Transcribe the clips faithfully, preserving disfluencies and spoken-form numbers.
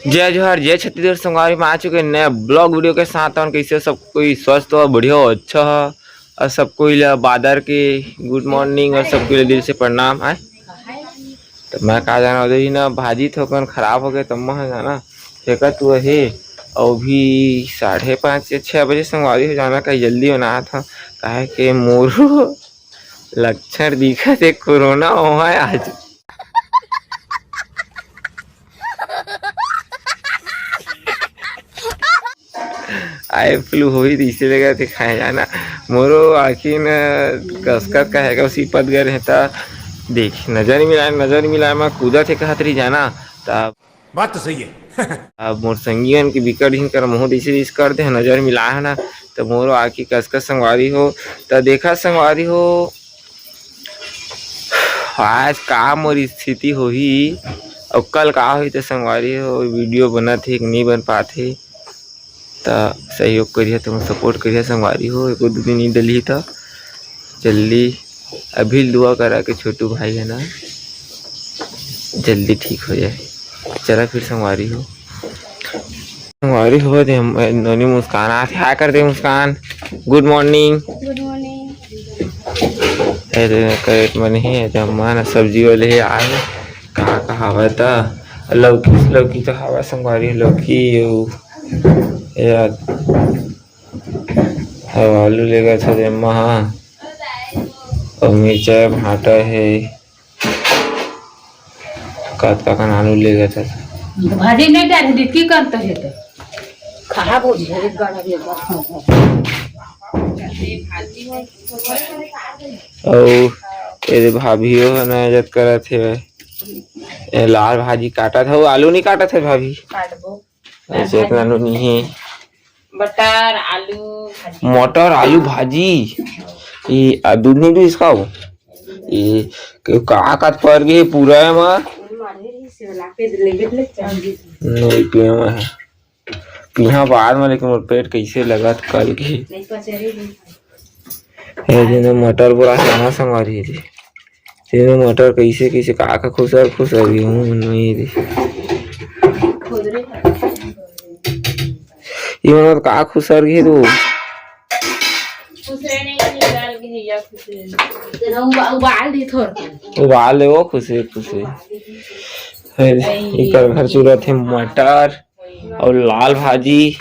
जय जोहार, जय छत्तीसगढ़ संगवारी, मैं आ चुके नया ब्लॉग वीडियो के साथ। और कैसे हो सब कोई? स्वस्थ हो, बढ़िया हो, अच्छा हो। और सब कोई ला बादर के गुड मॉर्निंग और सब कोई ला दिल से प्रणाम। आय तो मैं का जाना, उधर ही ना भाजी थोकन खराब हो गए, तब मैं जाना फेंकत हुआ हे। और भी साढ़े पाँच या छः बजे संगवारी हो जाना, कहीं जल्दी बना था, काहे के मोरो लक्षण दिखत हे कोरोना हो है आज। आए फ्लू होही तइसे लगा थे खाए जाना। मोरो आखिन कसकत का है, उसी पद गए रहता। देख, नजर मिलाए, नजर मिलाए, मैं कूदा थे कहत रही जाना। तब बात तो सही है। अब मोर संगियन के बिकट झिन कर मुँह दिसे दिस कर दे, नजर मिला है ना, तो मोरो आखी कसकस संगवारी हो। त देखा संगवारी हो, आज का मोर स्थिति होही, अउ कल का होही, त संगवारी हो, वीडियो बनत हे कि नहीं बन पात हे, त सहयोग करिया, तुम सपोर्ट करिया संगवारी हो। एको दू दिन नहीं डलही, त जल्दी अभी दुआ करा के छोटू भाई है ना, जल्दी ठीक हो जाए। चला फिर संगवारी हो, संगवारी हो दे हम नोनी मुस्कान आथे, हाय कर दे मुस्कान। गुड मॉर्निंग। गुड मॉर्निंग। ए दे करेट मन हे, ए दे अम्मा ना सब्जी वाले हे आए। कहाँ कहाँ हवा त लौकी, लौकी तो हवा संगवारी, लौकी यो यार। अब आलू लेगत हे अम्मा हा, अउ मिर्चा भाटा हे, कतका कन आलू लेगत हे। भाजी नहीं डाल दी, की करता है तो? खा बोल, एक गाड़ा ले बस। अउ एदे भाभी हो ना इज्जत करत हे। ए लाल भाजी काटत हे, आलू नहीं काटत हे भाभी। काटबो। ऐसे इतना लो नहीं है। बटर, आलू, भाजी। मटर, आलू, भाजी। ये, आ, दूध नहीं दूध इसका हो? ये, क-, का काट पर गए पूरा है माँ? नहीं, पीमा है। पीहा बाद में, लेकिन मोर पेट कैसे लगत कल की। नहीं, पचरी नहीं। ए दिन मटर बोरा से ना संगवारी जी। तेनो मटर कैसे, कैसे का, का खुसर, खुसर भी हूँ, नहीं रे। ये मतलब का खुसर गए तो? खुसरे नहीं, निकाल के है या खुसरे। तेरा उबा-, उबाल दी थोड़ा। उबाल ले वो खुसरे, खुसरे। फिर इकर घर चूल्हा थे मटर और लाल भाजी।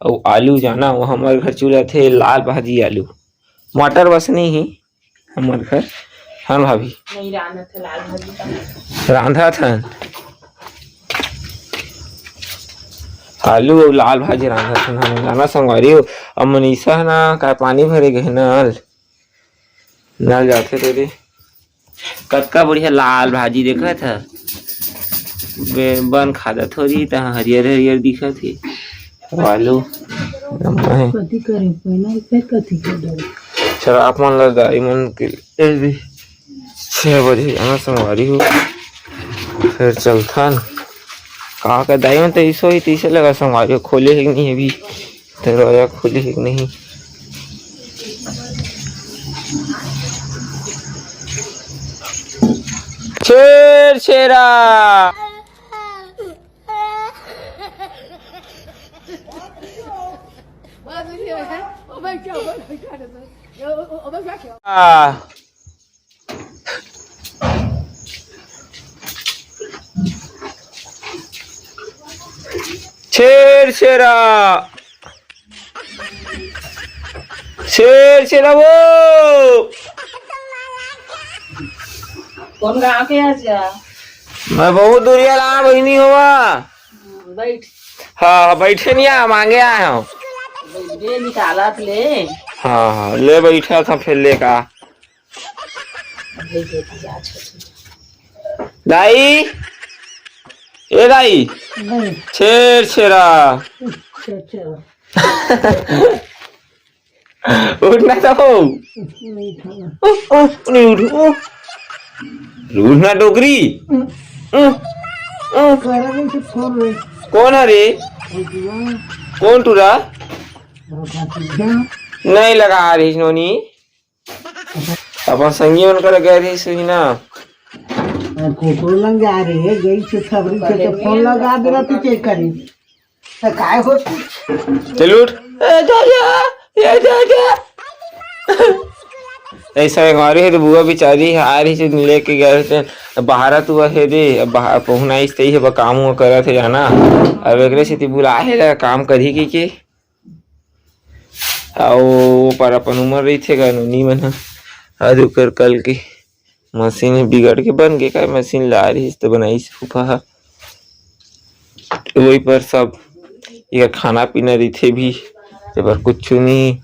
अउ आलू जाना, वो हमर घर चूल्हा थे लाल भाजी आलू, मटर बस नहीं है हमर घर। हाँ भाभी, नहीं रांधत है लाल भाजी का। रांधत हन आलू अउ लाल भाजी रांधत हन। हम जाना संगवारी हो, अब मनीषा है ना, का पानी भरे गए नल, नल जाथे तेरे। कतका बढ़िया लाल भाजी देखत ह। बे-, बन खादत हो जी, तहाँ हरियर हरियर दिखत हे। आलू, नम्मा हे। कथी करे, पहला इसे कथी कर दो? चल, आप मन ला दाई मन के ले भी छह बजे जाना संगवारी हो। फिर चलथन। का का दाई मन तो इसो ही तैसे लगा संगवारी हो, खोले ही नहीं अभी। दरवाजा खुली है कि नहीं? छेर छेरा। आ। छेर छेरा, छेर छेरा वो। कौन गाँव के आजा? मैं बहुत दूरिया ला बहिनी होवा। बैठ। हाँ, हाँ, बैठे नहीं आ, मांगे आए हो। बैठ, निकालत ले। हाँ, हाँ, ले बैठा था फिर लेका। दाई, ए दाई, छेर छेरा। उठना तो हो। उठ, उठ, नहीं उठ, उठ। उठना डोकरी। कौन है रे? कौन टूरा? नहीं लगा रही नोनी। अपन संगी मन कर गए रहिस होही ना। कुकुर लंग जा रहे है, गई से खबरी से तो फोन लगा दे रहा, तू चेक करी। तो काय हो? चल उठ। ए दादा, ए दादा। ऐसा एक मारी है तो बुआ बिचारी है, आ रही से लेके गए थे। बाहर तू है रे, अब बाहर पहुना इस तई है, बा काम हुआ करा थे जाना। अब एकरे से ती बुला है ला काम करी की के। अउ ओकर अपन उमर रहिथे गा नोनी मन ह। आज ओकर कल के मशीन ह बिगड़ के बन गे, काय मशीन ला रिहिस त बनाइस फूफा ह। वही पर सब एकर खाना पीना रहिथे भी, ते बर कुछु नहीं।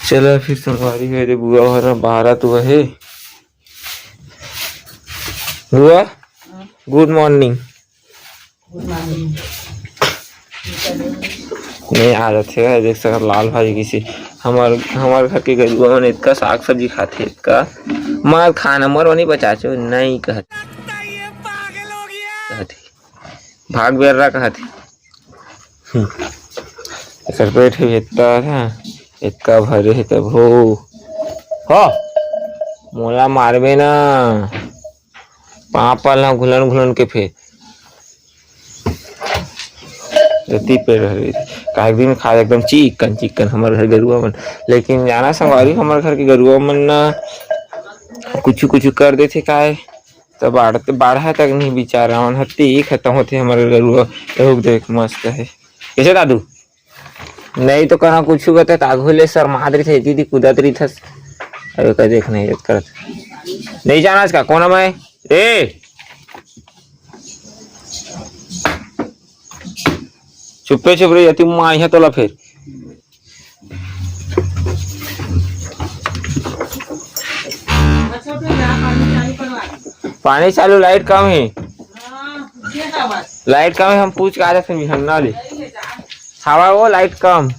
चला फिर संगवारी हो रे, बुआ हर बाहर तो है। बुआ, गुड मॉर्निंग। नहीं आ जाथे, देख सकत लाल भाजी किसे। हमर, हमर घर के गरुआ मन इतका साग सब्जी खाथे, इतका मत खाना, मोर बनी बचाचो, नहीं कहत। कहत हे, भाग बेर्रा कहत हे। हम्म। एकर पेट हे इतना, इतना भरे हे तब हो। हो, मोला मारबे ना। पापा ला घुलन घुलन के फेर। जति पेड़ हवे, काहे दिन खा एकदम चिकन चिकन हमर घर गरुआ मन। लेकिन जाना संगवारी, हमर घर के गरुआ मन ना कुछु कुछु कर देथे काय, त बाढ़-, बाढ़ा तक नहीं बिचारा मन ह, ते खत्म होथे हमर गरुआ। रुक देख, मस्त है। कैसे दादू? नहीं तो कना कुछ बता, त आघू ले शर्मात रहिथे, दीदी कूदत रहिथस। अरे का देख नहीं करत। नहीं जाना इसका, कौन है मैं? ए! चुप्पे चुप रही, अति माँ यहाँ तोला फिर। पानी चालू, लाइट कम है। लाइट कम है, हम पूछ के आ जाते हैं बिहन्ना ले। हवा वो लाइट कम।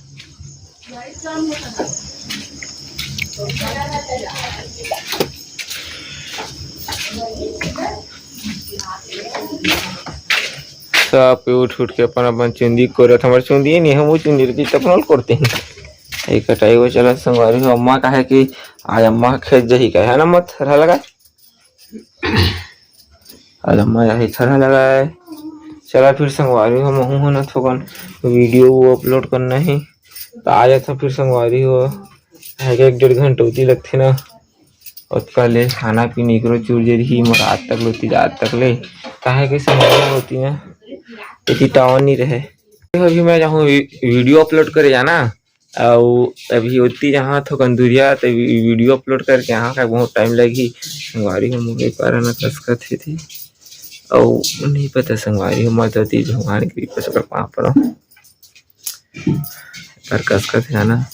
सब पे उठ उठ के अपन अपन चुंदी कोरत, हमर चुंदी नहीं, हम वो चुंदी रहती तब नल करते हैं। ये कटाई वो चला संगवारी हो, अम्मा काहे कि आज अम्मा खेत जही का है ना, मत थरहा लगा। आज अम्मा यही थरहा लगाए। चला फिर संगवारी हो, महू हो ना थोकन वीडियो वो अपलोड करना है। तो आ जाता फिर संगवारी हो, एक डेढ़ घंटा उती लगथे ना। ओतका ले खाना पीना एकरो चूर जे रही मोर आज तक ले, ओती आज तक ले। काहे के संगवारी होती ना, इतनी टावर नहीं रहे। अभी मैं जाहूँ वी-, वीडियो अपलोड करे जाना। अउ अभी ओती जहाँ थोकन दूरिया, त वी-, वीडियो अपलोड करके यहाँ का बहुत टाइम लगही। संगवारी हो मुंगई पारा न कसकत हे थे। अउ नहीं पता संगवारी हो, मत ओती भगवान के कृपा से पाँव पड़ो। पर कसकत हे ना।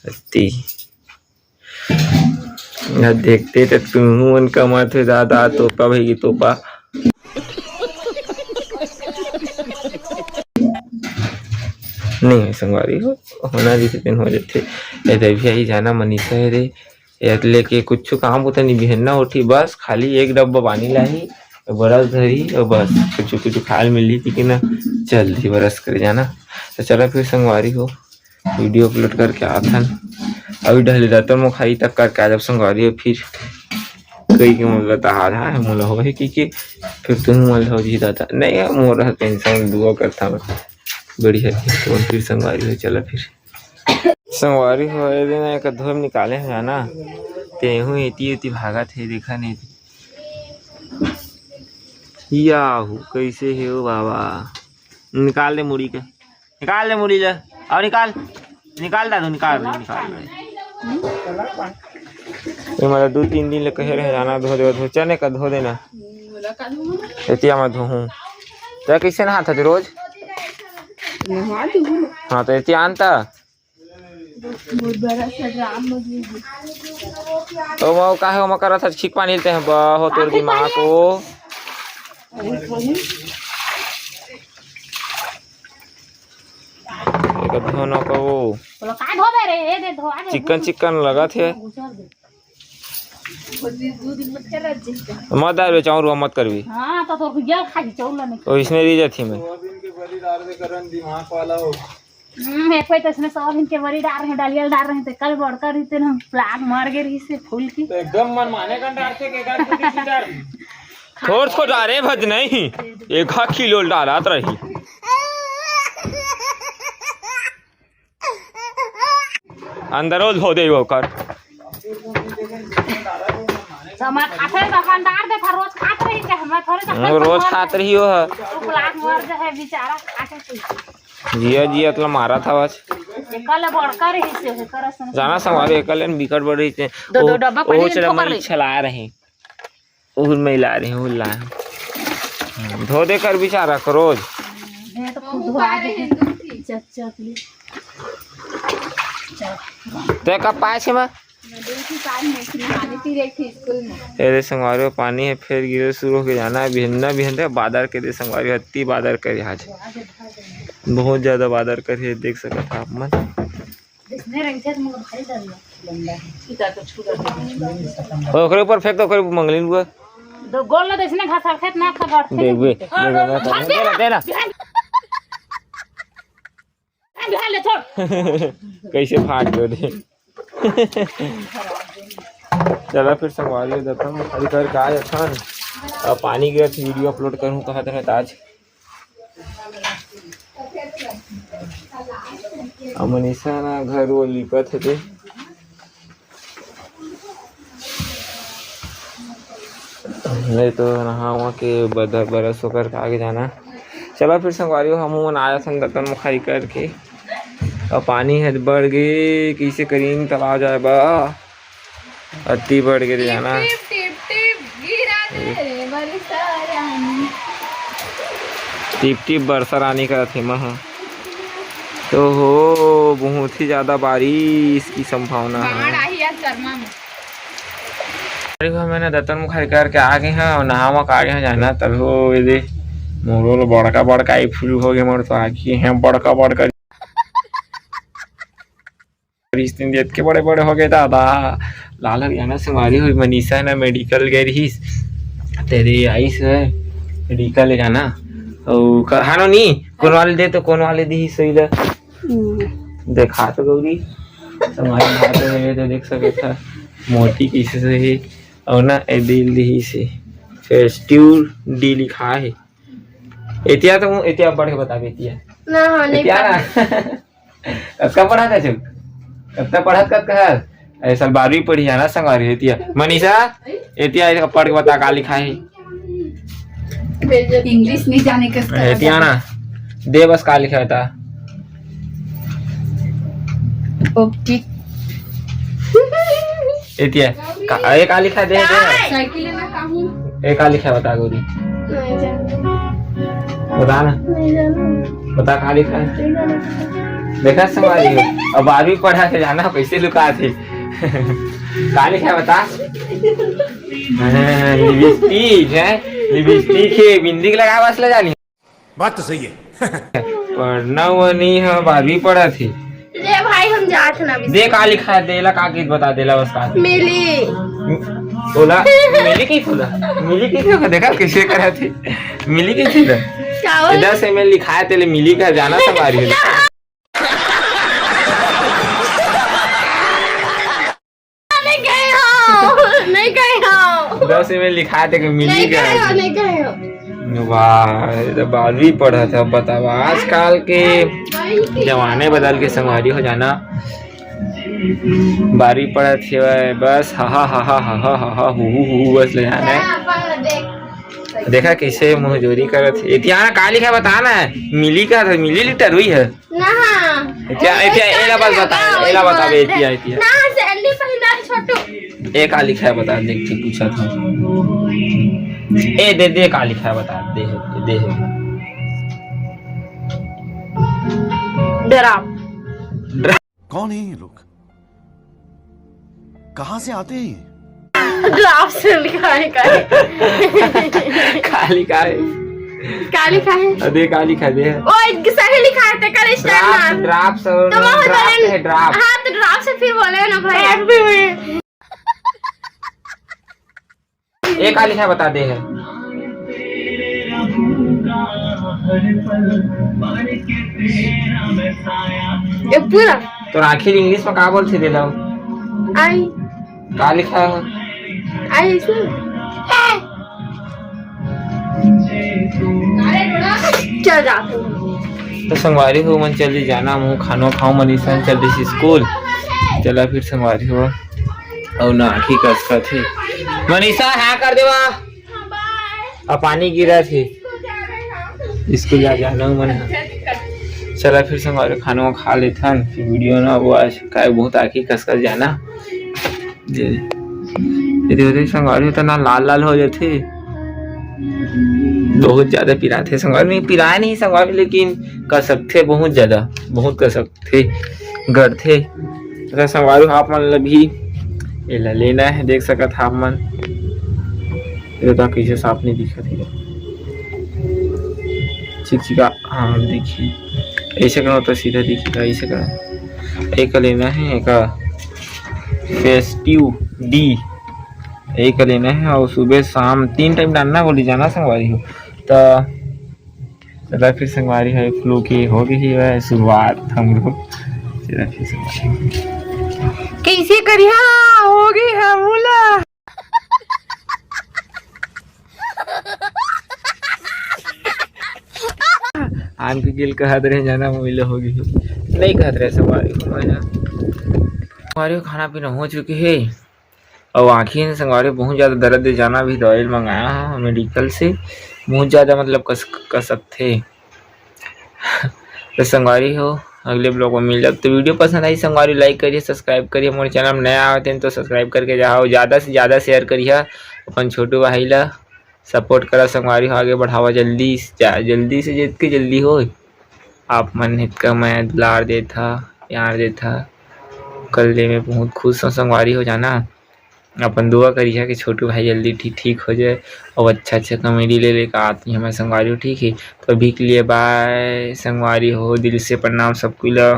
अति। ना देखते त तुहू मन कमात हे दादा, तोपा भाई की तोपा। नहीं है संगवारी हो, होना जैसे दिन हो जाते। ये तो अभी आई जाना मनीषा है रे, ये लेके कुछ काम होता नहीं, बिहन्ना उठी बस खाली एक डब्बा पानी लाही, बरस धरी और बस कुछ कुछ खाल मिली थी कि ना, जल्दी बरस कर जाना। तो चला फिर संगवारी हो, वीडियो अपलोड करके आथन। अभी ढले रतन मोखाई तक करके आ जब संगवारी हो, फिर कई के मोला तहार है, मोला हो है कि के, फिर तुम मोला हो जी दादा। नहीं, मोर है टेंशन, दुआ करता मैं। बढ़िया, तो फिर संगवारी हो, चला फिर। संगवारी हो, ये दिन एक धोम निकाले है ना, तेहू एती एती भागत है, देखा नहीं। याहू, कैसे है ओ बाबा? निकाल दे मुड़ी के। निकाल ले मुड़ी ले, और निकाल, निकाल दादू, निकाल, निकाल। ये मतलब दो तीन दिन ले कहे रहे जाना धो दे, धो, चने का धो देना। एतिया मैं धोहूँ। तो कैसे नहाता तू रोज? नहा दूँ। हाँ, तो एतिया आनता। बहुत बड़ा सा ड्राम बन गया। तो वो काहे वो मकर था, छीक पानी लेते हैं, बहुत तोर दिमाग को। एक धोना का वो बोला, "का धोबे रे? ए दे, धोआ दे।" चिकन, चिकन लगा थे। मत डाल बे, चाउर हुआ मत करबी। हाँ, तो तोर को जल खा के चाउर लाने। ओ, इसने दी जाती मैं। सोयाबीन के बरी डाल दे, करन दिमाग वाला हो। हम्म, एक कोई तो इसने सोयाबीन के बरी डार रहे, डलिया डार रहे, तो कल बड़का रहिस तेन हम प्लाट मर गे रहिस से फूल की। तो एकदम मन माने कन डारथे के गाड़ी की सीधा। थोर थोर डारे भज नहीं, एक हा किलो डालत रही। अंदरो धो दे ओकर। तो मैं खाते तो हम डार दे था, रोज खात रही के, मैं थोड़े सा हम्म, रोज खात रही हो ह। तो प्लाट मर जाए बेचारा, खाते से। जिया जिया तला मारा था बस। कल बड़का रहिस से, कर सुन। जाना संगवारी, कल बिकट बड़ रहिस से। दो, दो ओ, डब्बा पानी ओ में चला ठोकर मई ले। छला रही। उहुल में ला रही हूँ, ला। धो दे कर बेचारा को रोज। मैं तो खुद धो आ गई। चक, चक ले। चक। ते कब पाए छे मैं? मैं दो की साल में थी, नहाने थी, एक थी स्कूल में। ए रे संगवारी हो, पानी है, फिर गिरे शुरू हो गया ना। बिहन्ना बिहन रे बादर के रे संगवारी हो, अति बादर करे आज। बहुत ज्यादा बादर करे, देख सकत आप मन। जइसने रहिथे त मोला भारी डर लगथे। ओकरे ऊपर फेंक दो, ओकरे ऊपर मंगली लुआ। दो गोल ल जइसने घसरथे त ना खगड़थे। देख बे, देख बे, देना, देना। बिहान ले छोड़। कैसे फाट गयो रे। चला फिर संगवारी हो, दतन खाली करके आ जाथन। अब पानी गिरत वीडियो अपलोड करूँ कहत रहे आज। अब मनीषा ना घर वो लिपत हे ते। नहीं तो नहावा के बदर बरस होकर के आगे जाना। चला फिर संगवारी हो, हमू मन आया सन दतन मुखारी करके। अब पानी हे बढ़ गे, कैसे करीन तालाब जाए बा। अति बढ़ गे रे जाना। टिप, टिप, टिप, टिप, गिरा दे रे बरसा रानी। टिप, टिप बरसा रानी करत हे महा। तो हो, बहुत ही ज्यादा बारिश की संभावना है। बाढ़ आही आज करमा में। अरे हो, मैंने दतन मुखारी करके आ गए हैं और नहावा का आ गए हैं जाना, तब हो ये दे, मोरो लो बड़का बड़का ही फूल हो गए, मोर तो आँखी हैं बड़का बड़का। रिश्ते देत के बड़े बड़े हो गए दादा। लाल हरियाणा से मारी हुई मनीषा है ना, मेडिकल गई रहीस, तेरे आइस है मेडिकल ले जाना। और क-, हानो नी, कौन वाले दे तो कौन वाले दी सोई दा। हम्म। देखा तो गौरी, तुम्हारे हाथ में ये तो देख सकता था, मोती किसी से ही, और ना ए दिल दी से, फेस्टिव डी लिखा है। एतिया तो हूँ, एतिया पढ़ के बताबे, एतिया। ना, हाँ, नहीं एतिया ना। पढ़ा। कतका पढ़त है चुप? कतका पढ़त, कतका है? ए साल बारहवीं पढ़ी है ना संगवारी, एतिया। मनीषा, एतिया, एतिया पढ़ के बता का लिखा है? इंग्लिश नहीं जाने के उसका एतिया ना। दे बस का लिखा है ता? ओके। एतिया, का, ए का लिखा दे, दे। साइकिल लेना काहू। ए का लिखा बता गोरी। नहीं जाना। बता ना। नहीं जाना। बता का लिखा है। नहीं जाना। देखा संगवारी हो, अब बारहवीं पढ़ा के जाना कैसे लुका थे। का लिखा है बता। हाँ, लिपस्टिक है, लिपस्टिक है, बिंदी के लगा बस ले जानी। बात तो सही है। पढ़ना वो नहीं है, बारहवीं पढ़ा थी। ले भाई, हम जात ना अभी। दे का लिखा है, देला का गीत बता देला बस का। मिली। ओला, मिली की खोला? मिली की खोला? देखा कैसे करा थी? मिली की खोला? का बोले? दस एम एल लिखा है तेले मिली का जाना संगवारी हो। नहीं गए हो, नहीं गए हो। दस में लिखा थे कि मिली नहीं गए हो, गया। नहीं गए हो। वाह, ये तो बारहवीं पढ़ा था, बताओ, आजकल के जमाने बदल के संगवारी हो जाना। बारहवीं पढ़ा थे बस, हा हा हा हा हा हा हा हा, हु हु हु हु, बस ले जाना है। देखा कैसे मुंहजोरी करत हे। एतिया का लिखा बता ना, मिली का था, मिली लीटर हुई है। ना। एतिया, एतिया, एला बस बता, एला बता बे, एतिया, एतिया। ना, सैंडल पहिना छोटू। ए का लिखा है बता, देख के पूछा था। ए दे, दे का लिखा है बता, दे, दे। ड्राप। ड्राप। कौन है ये लोग? कहाँ से आते हैं ये? ड्राप से लिखा है का? का लिखा है? का लिखा है? अरे का लिखा दे है? ओ, एक सही लिखा है, तेकर स्टाइल ड्राप, मार। ड्राप से, तो मैं ड्राप बोले है, ड्राप। हाँ, तो ड्राप से फिर बोले ना भाई। ड्राप भी हुई। ए का लिखा बता दे है। ये पूरा। तोर आखिर English में का बोलथे तेला? आई। का लिखा है? आई इसमें। चल जाते हैं। तो संगवारी हो, मन चल दी जाना, मुँह खानो खाओ, मनीषा चल दी स्कूल। चला फिर संगवारी हो, अउ ना आँखी कसकत हे। मनीषा, हाँ कर देवा। अब पानी गिरा थे, स्कूल जा जाना मन ह। चला फिर संगवारी खाना खा लेथन, फिर वीडियो ना वो आज काय बहुत आँखी कसकत जाना। ये, ये देखो, देख संगवारी हो, इतना लाल लाल हो जाथे, बहुत ज्यादा पिराथे संगवारी। नहीं, पिराए नहीं संगवारी, लेकिन कसकथे बहुत ज्यादा, बहुत कसकथे, गड़थे। तो संगवारी हो, आप मन ल भी एला लेना है, देख सकत हा आप मन। ये तो कैसे साफ नहीं दिखत हे, चिकचिका, हाँ, देखिए, ऐसे करो तो सीधा दिखेगा, ऐसे करो। एक लेना है, एक फेस्टिव डी, एक लेना है, और सुबह शाम तीन टाइम डालना बोली जाना संगवारी हो। तो चला फिर संगवारी हो, फ्लू के हो गई है शुरुआत हम लोग। चला फिर संगवारी। कैसे करिया हो गई है बोला? आन के गिल कहत रहे जाना, मोइला हो गई। नहीं कहत रहे संगवारी हो, है ना? संगवारी हो, खाना पीना हो चुके हे। अउ आँखी में संगवारी बहुत ज्यादा दर्द हे, जाना भी दवाई मंगाया है मेडिकल से। बहुत ज्यादा मतलब कस-, कसकथे। तो संगवारी हो, अगले ब्लॉग में मिल जाब। तो वीडियो पसंद आई संगवारी, लाइक करिए, सब्सक्राइब करिए। मोर चैनल में नया आते हैं तो सब्सक्राइब करके जाओ, ज्यादा से ज्यादा शेयर करिए, अपन छोटू भाई ला सपोर्ट करा संगवारी हो, आगे बढ़ावा जल्दी से जा-, जल्दी से जितके जल्दी हो। आप मन इतका मया दुलार देथा, प्यार देथा, कल ले मैं बहुत खुश हूँ संगवारी हो जाना। अपन दुआ करिहा कि छोटू भाई जल्दी ठीक, ठीक हो जाए और अच्छा, अच्छा कॉमेडी ले लेकर आती हमें संगवारी हो, ठीक है? तो अभी के लिए बाय संगवारी हो, दिल से प्रणाम सबको ला।